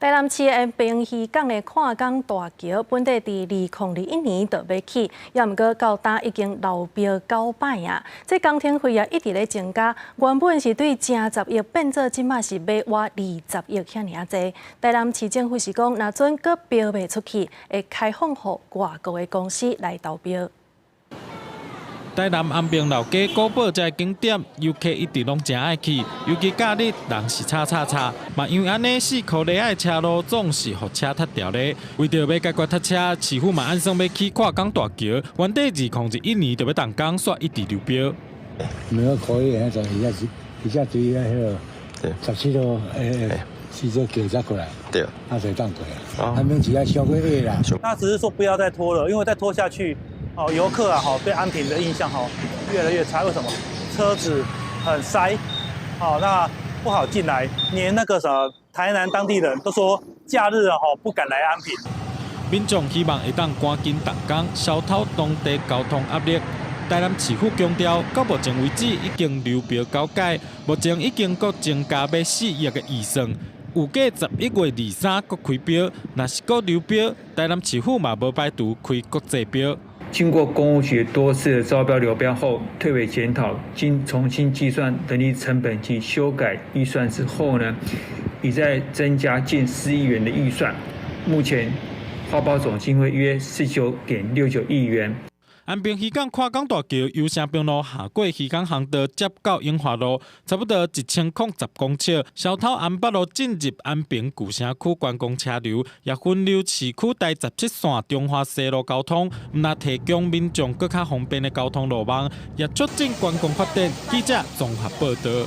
台南市安平漁港的跨江大橋，本底佇2021年就欲起，也毋過到今已經流標九擺啊！這工程費也一直咧增加，原本是對正十億變做這馬是欲倚20億遐爾仔濟。台南市政府是講，若準閣標袂出去，會開放予外國的公司來投標。台南安平老街古堡這个景點，遊客一直攏誠愛去，尤其假日人是吵吵吵。嘛因為按呢4箍里仔的車路總是予車塞牢咧。為著欲解決塞車，市府嘛按算欲起跨江大橋，原底2021年就欲動工，煞一直流標。沒有可以，就而家而家對迄個17號是這橋才過來，啊才當過來，還免只要小過月啦。那只是說不要再拖了，因為再拖下去，哦，遊客啊，哈，對安平的印象哈越來越差。為什麼？車子很塞，哦，那不好進來，連那個什麼台南當地人都說假日啊，哈不敢來安平。民眾希望會當趕緊動工，消除當地交通壓力。台南市府強調，到目前為止已經流標九擺，目前已經閣增加欲4億的預算。預計11月23閣開標，若是閣流標，台南市府嘛無排除開國際標。經過工務局多次的招標流標後，退回檢討，經重新計算人力成本及修改預算之後呢，已再增加近4億元的預算。目前發包總經費約49.69億元。安平漁港跨江大橋由城平路下過漁港航道，接到永華路，差不多1010公尺，消除安北路進入安平舊城區觀光車流，也分流市區台17線中華西路交通，毋但提供民眾閣較方便的交通路網，也促進觀光發展。記者綜合報導。